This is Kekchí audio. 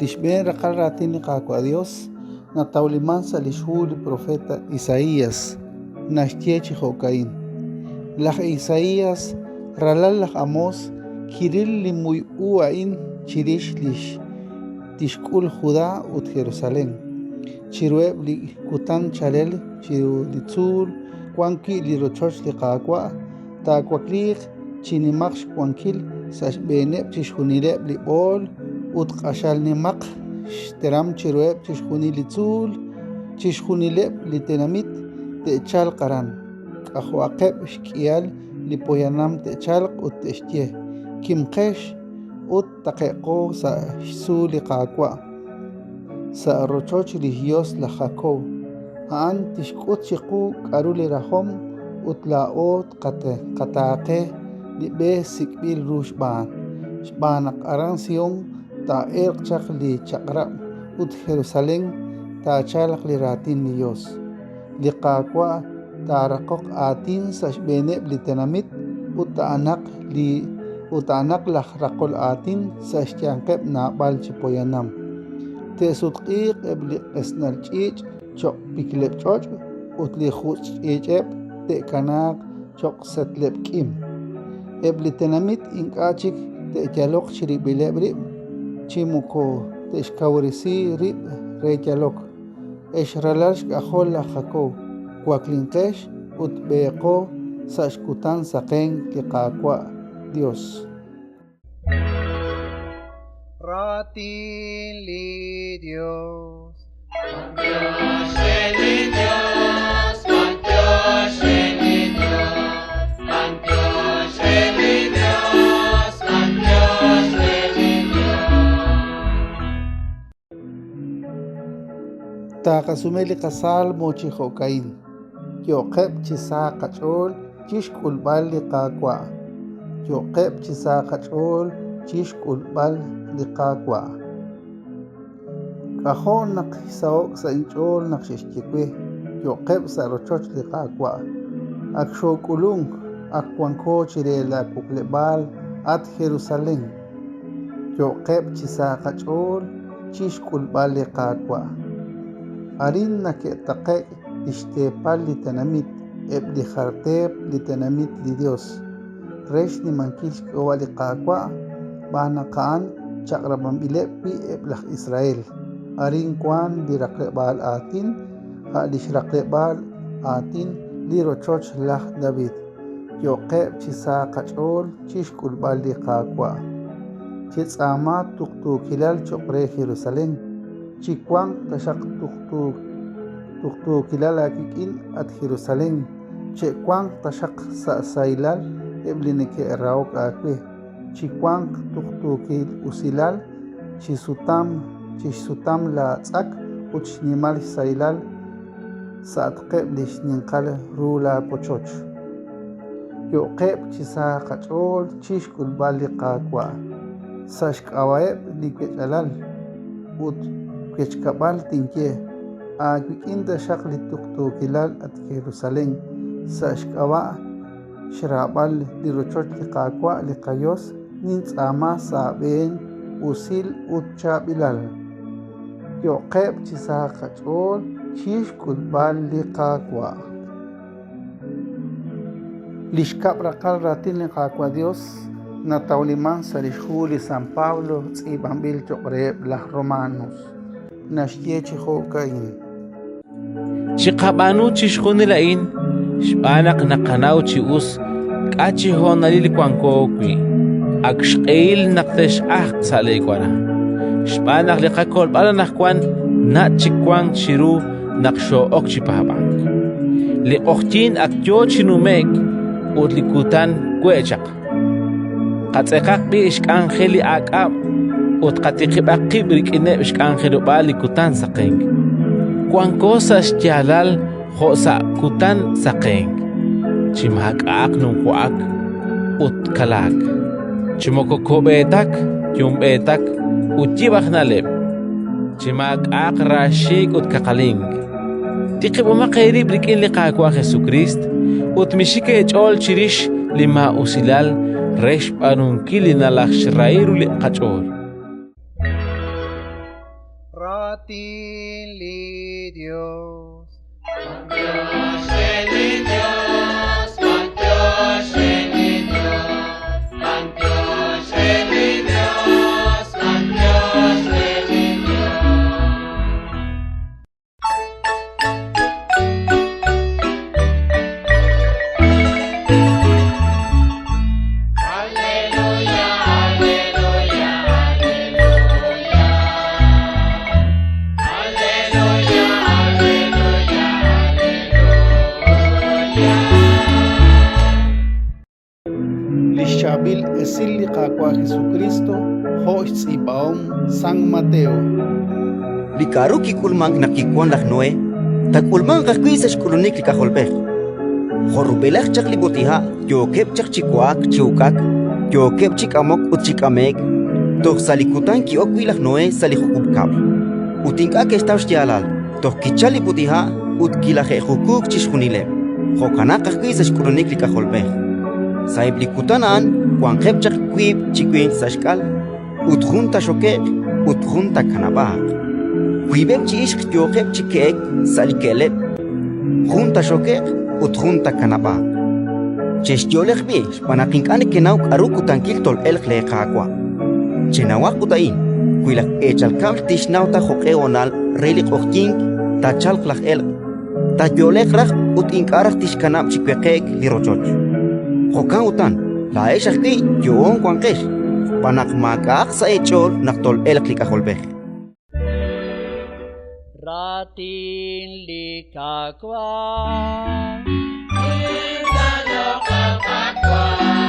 Li xb'een raqal raatin li Qaawa' Dios natawliman sa' lix hu li profeta Isaías, naxye chi jo'ka'in: Laj Isaías, ralal laj Amós, kiril li muy u a'in chirix lix tixk'ul Judá ut Jerusalén. Chiruheb' li kutan chalel chiru li tzuul wan wi' li rochoch li Qaawa' taawakliiq chi nimaq xwankil sa' xb'eeneb' chixjunileb' li b'ool ut q'axal nimaq xteram chiruheb' chixjunil li tzuul, chixjunileb' li tenamit te'chalq aran, k'ajo'aqeb' xk'ihal li poyanam te'chalq ut te'xye: Kimqex ut taqe'qo sa' xtzuul li Qaawa', sa' rochoch li xYos laj Jakob. A'an tixk'ut chiqu k'aru li rajom ut laa'o tqataaqe li b'e sik'b'il ru xb'aan. Xb'aan naq aran Sión taa'elq chaq li chaq'rab' ut Jerusalén taachalq li raatin li Yos. Li Qaawa' taaraqoq aatin sa' xb'eeneb' li tenamit ut a'anaq li ut a'anaq laj raqol aatin sa' xyanqeb' naab'al chi poyanam. Te'sutq'iiq eb' li q'esnal ch'iich' cho'q pikleb' ch'och' ut li jutz' ch'iich'eb' te'kanaaq cho'q setleb' k'im. Eb' li tenamit ink'a' chik te'yaloq chirib'ileb' rib' chi moko te'xkawresi rib' re yalok. Ex ralal xk'ajol laj Jakob, waklinqex ut b'eeqo sa' xkutan saqenk li Qaawa' Yos. Raatin li Dios. B'antiox re li Dios, b'antiox re li Dios, b'antiox re li Dios, b'antiox re li Dios. Taaqasume li qasalmo chi jo'ka'in: Yo'qeb' chi sa qach'ool chi xk'ulb'al li Qaawa'. Yo'qeb' chi sa qach'ool chi xk'ulb'al li Qaawa'. K'ajo' naq xsaho'k sa' inch'ool naq xe'xye we, Yo'qeb' sa' rochoch li Qaawa'. Ak xook'ulunk, ak wanko chire laawokleb'aal, at Jerusalén. Yo'qeb' chi sa qach'ool chi xk'ulb'al li Qaawa'. Arin nake'taqe'k li xteepal li tenamit, eb' li jar teep li tenamit li Yos, re xnimankil xk'ab'a' li Qaawa', xb'aan naq a'an chaq'rab'anb'ileb' wi' eb' laj Israel. Arin wank li raqleb'aal aatin, a' li xraqleb'aal aatin li rochoch laj David. Yo'qeb' chi sa qach'ool chi xk'ulb'al li Qaawa'. Chetz'aama tuqtuukilal cho'q re Jerusalén. Chiwanq taxaq tuqtuukilal aawik'in, at Jerusalén, che'wanq taxaq sa' sahilal eb' li neke'rahok aawe, chiwanq tuqtuukil usilal chi sutam chi xsutam laatz'ak ut xnimal xsahilal sa'atqeb' li xninqal ru laawochoch. Yo'qeb' chi sa qach'ool chi xk'ulb'al li Qaawa'. Sa' xk'ab'a'eb' li wech'alal ut wechkab'al tinye, Aawik'in taxaq li tuqtuukilal, at Jerusalén, sa' xk'ab'a' xraab'al li rochoch li Qaawa' li qaYos nintz'aama sa' aab'een usil ut chaab'ilal. Yo'qeb' chi sa qach'ool chi xk'ulb'al li Qaawa'. Li xkab' raqal raatin li Qaawa' Dios natawliman sa' lix hu li San Pablo tz'iib'anb'il choq' reheb' laj Romanos. Naxye chi jo'ka'in. Chiqab'aanu chixjunil a'in xb'aan naq naqanaw chi us k'a' chi honalil wanko wi'. Ak xq'ehil naq tex'ajq sa' leewara, xb'aan naq li qakolb'al anaqwan nach' chik wank chiru naq xoo'ok chi paab'ank. Li q'oqyink ak yo chi nume'k ut li kutan we' chaq. Qatz'eqaq b'i' xk'anjel li aak'ab' ut qatiqib'aq qib' rik'ineb' xk'anjelob'aal li kutan saqenk. Wanko sa' xyaalal jo' sa' kutan saqenk, chi maak'a'aq numwa'ak ut kalaak, chi moko ko'b'eetak, yumb'eetak ut yib' aj na'leb', chi maak'a'aq raaxiik' ut kaqalink. Tiqib'omaq eerib' rik'in li Qaawa' Jesukriist ut mixik eech'ool chirix li maa'usilal re xb'aanunkil li nalajxrahi ru li qach'ool. Raatin li Dios. Bantiox re li Dios, bantiox re li Dios, bantiox re li Dios, bantiox re li Dios. Aleluya, aleluya, aleluya. Aleluya, aleluya, aleluya. Lix chaab'il esil li Qaawa' Jesucristo jo' xtz'iib'ahom San Mateo. Li k'aru kik'ulmank naq kiwank laj Noé, taak'ulmanq ajwi' sa' xk'ulunik li K'ajolb'ej. Jo' rub'elaj chaq li b'ut'iha' yookeb' chaq chi wa'ak chi uk'ak, yookeb' chi k'amok ut chi k'ame'k, toj sa' li kutan ki'ok wi' laj Noé sa' li jukub' kab'l. Ut ink'a' ke'xtaw xyaalal toj kichalk li b'ut'iha' ut kilaje'jukuuk chixjunileb'. Jo'kanaq ajwi' sa' xk'ulunik li K'ajolb'ej. Sa'eb' li kutan a'an wanqeb' chaq wiib' chi winq sa' xk'al, ut jun taaxoke'q ut jun taakanab'aaq. Wiib'eb' chi ixq yooqeb' chi ke'ek sa' li ke'leb', jun taaxoke'q ut jun taakanab'aaq. Chexyo'leq b'i' xb'aan naq ink'a' nekenaw k'aru kutankil tol'elq leeQaawa'. Chenawaq ut a'in: wi laj eechal kab'l tixnaw ta jo'q'e honal re li q'oqyink taachalq laj elq', taayo'leq raj ut ink'a' raj tixkanab' chi weqe'k li rochoch. Jo'kan utan, laa'ex ajwi' yo'oon wanqex, xb'aan naq maak'a'aq sa' eech'ool naq tol'elq li K'ajolb'ej. Raatin li Qaawa'. Nintalok Qaawa'.